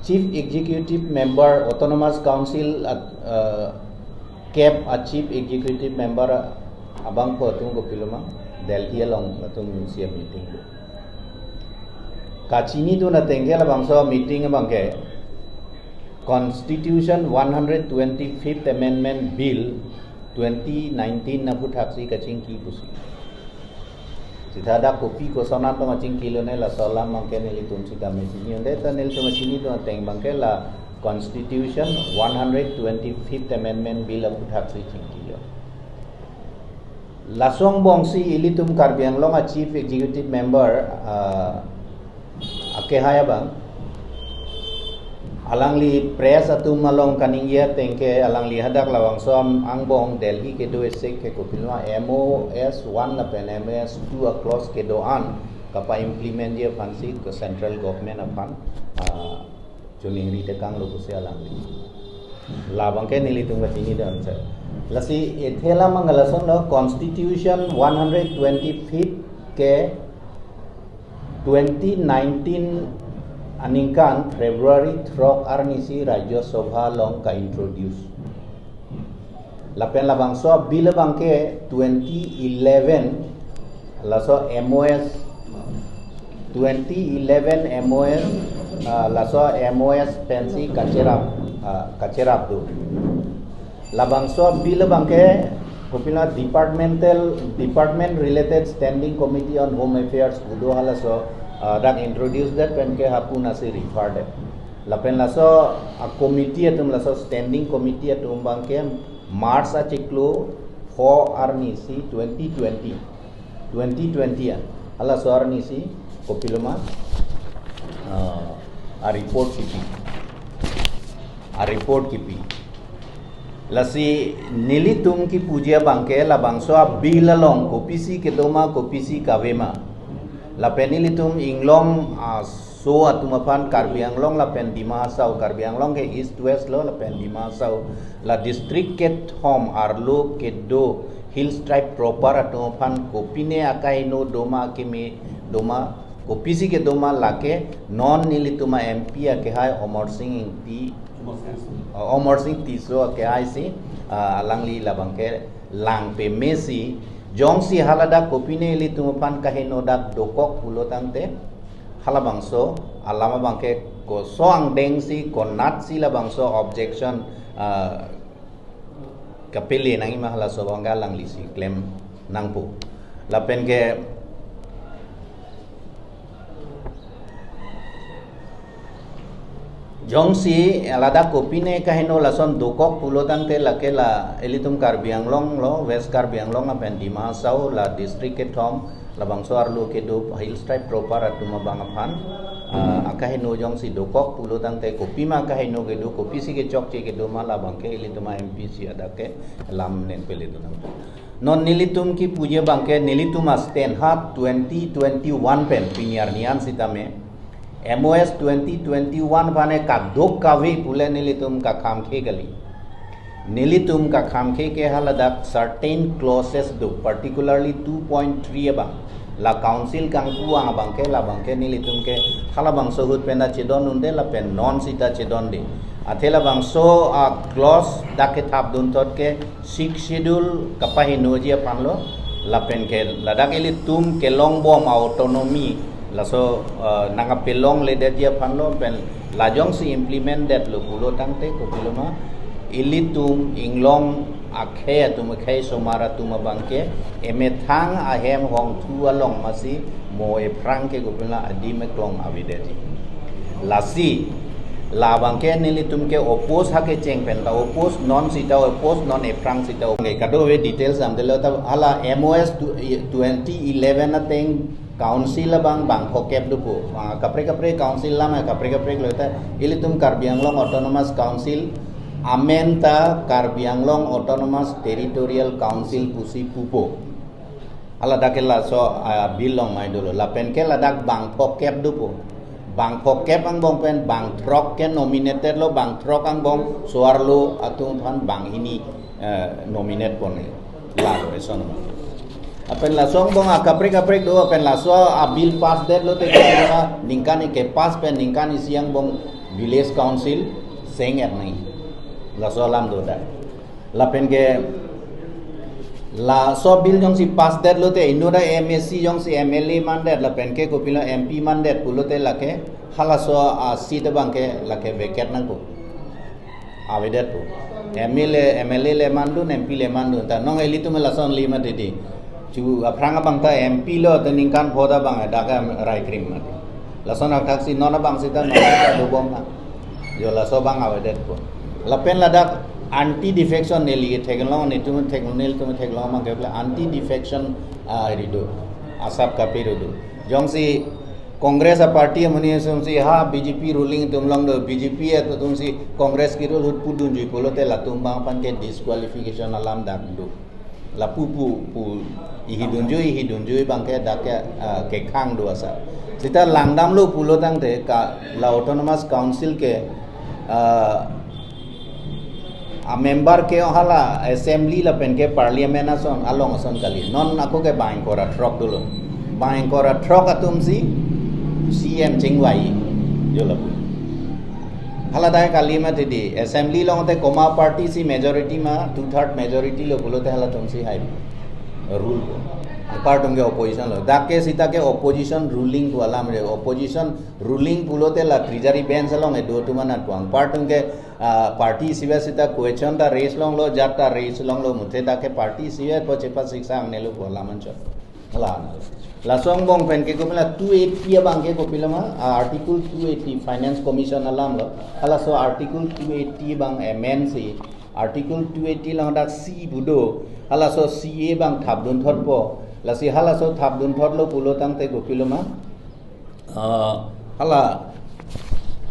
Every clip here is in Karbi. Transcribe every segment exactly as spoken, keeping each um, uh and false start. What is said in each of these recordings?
Chief Executive Member Autonomous Council at, uh, kep a Chief Executive Member abangphu atum kopiloma Delhi along atum C M meeting do. Kachinidun ateng ke labangso meeting abang ke Constitution one hundred twenty-fifth Amendment Bill twenty nineteen aphuthak si kachingki pusi. Sita dak kopi koson atum kachingkilo ne, laso alam abang ke nelitum sitame chini un-e, ta nelitum chinidun ateng abang ke la Constitution one hundred twenty-fifth Amendment Bill aphuthak si chingkilo. Laso angbong si ilitum Karbi Anglong a Chief Executive Member, ah, akehai abang, alangli press atum along kaningje ateng ke alangli hadak labangso am-, angbong Delhi kedo isi ke kopiloma M O S one lapen M O S two a clause kedo-an kapa-implement ji aphan si ke central government aphan, ah, choningri tekanglo pusi alangli. Labang ke nelitum kachinidun se. Lasi ethe alam abang ke lasonlo, Constitution one hundred twenty-fifth ke twenty nineteen aningkan February throk arni si Rajya Sabha along ka-introduce. Lapen labangso bill abang ke twenty eleven, laso M O S, twenty eleven M O S, ah, laso M O S pensi kacherap, ah, kacherap do. Labangso bill abang ke kopiloma Departmental, Department Related Standing Committee on Home Affairs pu do, halaso, ah, dak introduce det pen ke hapun asi refer det. Lapen laso a committee atum, laso standing committee atum abang ke March achiklo pho arni si twenty twenty, twenty twenty a, halaso arni si kopiloma, ah, a report kipi, a report kipi. Lasi nelitum kipuji abang ke labangso a bill along kopisi kedo ma, kopisi kave ma. Lapen nelitum inglong, ah, so atum aphan Karbi Anglong lapen Dima Hasao, Karbi Anglong ke East West lo, lapen Dima Hasao, la district kethom arlo kedo Hills Tribe proper atum aphan kopine akaheno do ma, keme do ma, kopisi kedo ma, lake non nelitum a M P akehai Amarsing Ingti, uh, Amarsing Tisso akehai si, uh, alangli labang ke lang peme si, jongsi haladak kopine ilitum aphan kaheno dak dokok pulo tangte, halabangso alam abang ke koson angdeng si, konat si labangso objection, uh, kapele nangji ma, halaso abang ke alangli si klem nangpo. Lapen ke jongsi ladak kopine kaheno lason dokok pulo tangte, lake la ilitum Karbi Anglong lo, West Karbi Anglong lapen Dima Hasao, la district kethom, labangso arlo kedo Hills Tribe proper atum abang aphan, ah, akaheno jongsi dokok pulo tangte, kopima akaheno kedo, kopisi kechokche kedo ma, labang ke ilitum a M P si hadak ke lam nen pele do nang. Non nelitum kipuji abang ke, nelitum a stand ha twenty twenty-one pen pini arni an sitame, M O S twenty twenty-one aphan ne kadokave pule nelitum kakhamkhe kali. Nelitum kakhamkhe ke haladak certain clauses do, particularly two point three abang. La council kangpu abang ke, labang ke nelitum ke halabangso ahut pen ta chedon un-e lapen non sita chedonde. Athe labangso a clause dak kethapdun thot ke Sixth Schedule kapahenoji aphan lo, lapen ke ladak ilitum kelongbom autonomy, laso, eh, nangkapelongledetji aphan lo, pen la jongsi implement detlo pulo tangte kopiloma, ilitum inglong akhei atum, akhei osomar atum abang ke emethang ahem hongthu along masi mo ephrang ke kopiloma adim eklong avedetji. Lasi labang ke nelitum ke oppose ha kecheng pen ta oppose, non sita oppose, non ephrang sita oppose. Kadokave details damdelo ta, hala M O S tu-, twenty eleven ateng council abang bangphokep dopo. Ah, kaprek kaprek council alam, ah, kaprek kaprek lo ta, ilitum Karbi Anglong Autonomous Council amen ta Karbi Anglong Autonomous Territorial Council pusi pupo. Haladak ke laso, ah, bill along mai dolo. Lapen ke ladak bangphokep dopo. Bangphokep angbong pen bangthrok ke nominated lo, bangthrok angbong so-arlo atum aphan banghini, eh, nominate pon-e. La do eson. Lapen laso angbong akaprek kaprek do, lapen laso a bill pass detlote ningkan ke pass pen ningkan isi angbong village council seng-et nangji. Laso alam do dak. Lapen ke laso bill jongsi pass detlote inut a M A C jongsi M L A mandet lapen ke kopilo M P mandet pulote lake halaso a seat abangke lake vacate nangpo. Avedetpo. M L A, M L A le mandun, M P le mandun. Ta non ilitum lason lima titi. Chu aphrang abang ta M P lote ningkan pho ta abang dak ke rai krim mati. Lason athak si non abang sita non sita dobom na. Jo laso abang avedetpo. Lapen ladak anti defection neli theklong, netum theklong, nelitum theklong abangke anti defection, ah, rido. Asap kape rido. Jongsi Congress a party amonit asonsi ha B J P ruling atum along do, B J P atumsi Congress ke-rule ahut pudunjui pulote latum abang aphan ke disqualification alam dak do. Lapu pu pu ihidunjui ihidunjui abangke dak ke, ah, kekhang do asap. Sita langdamlo pulotangte ka la autonomous council ke, ah, a member ke hala assembly lapen ke parliament ason along ason kali. Non ako ke bang ingkoi ra throk dolo. Bang ingkoi ra throk atumsi C M chingvai. Jo lapu. Hala dai kali mati di. Assembly along te koma party si majority ma, two third majority lo pulote halatumsi hai rule ko. Anpartum ke opposition lo. Dak ke sita ke opposition ruling pu alam re. Opposition ruling pulote la treasury bench along edo atum anat pu. Anpartum ke, ah, party isi ave sita question ta raise longlo, jat ta raise longlo, muthe dak ke party isi ave po chepa siksa angnelo pu alam anchot. La, laso angbong pen ke kopilo two eighty abangke kopilo ma, ah, Article two eighty Finance Commission alam lo. Halaso Article two eighty abang amend si, Article two eighty along dak C pu do. Halaso C A abang thapdunthotpo. Lasi halaso thapdunthotlo pulotangte kopilo ma, ah, hala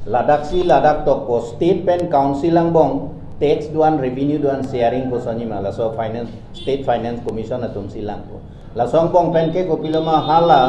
ladaksi ladak tokpo state pen council angbong tax do-an, revenue do-an sharing kosonji ma, laso finance, state finance commission atumsi langpo. Laso angbong pen ke kopilo ma hala,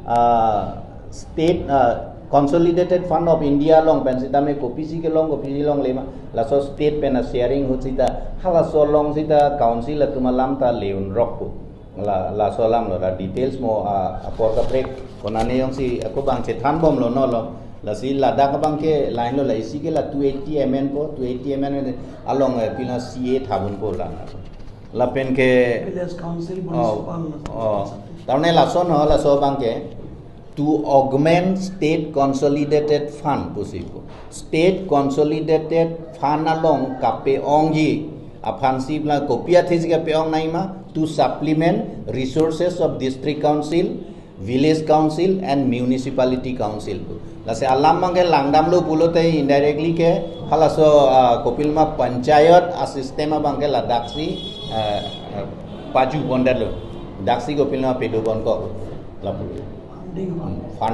ah, state, ah, Consolidated Fund of India along pen sitame kopisi kelong kopisi longle ma, laso state pen a sharing ahut sita halaso along sita council atum alam ta le-unrokpo. La, laso alam lo, la details mo, ah, apor kaprek konane jongsi ako bang chethanbomlo non lo. Lasi ladak abangke line lo, la isi ke la two eighty amendment po, two eighty amendment along, eh, pina C A thapdunpo la. Lapen ke Village Council, oh, municipal, oh. Tarne lason ho, laso abangke to augment state consolidated fund pusi pu. State consolidated fund along kape-ongji aphansi la kopi athesi kape-ong nangji ma, to supplement resources of district council, village council and municipality council pu. Lasi alam abangke langdamlo pulote indirectly ke halaso, ah, kopilo ma panchayat a system abangke ladaksi, ah, ah, pajupondetlo. Daksi kopilo ma pedopon kok. Lapu. Funding. Hmm, fund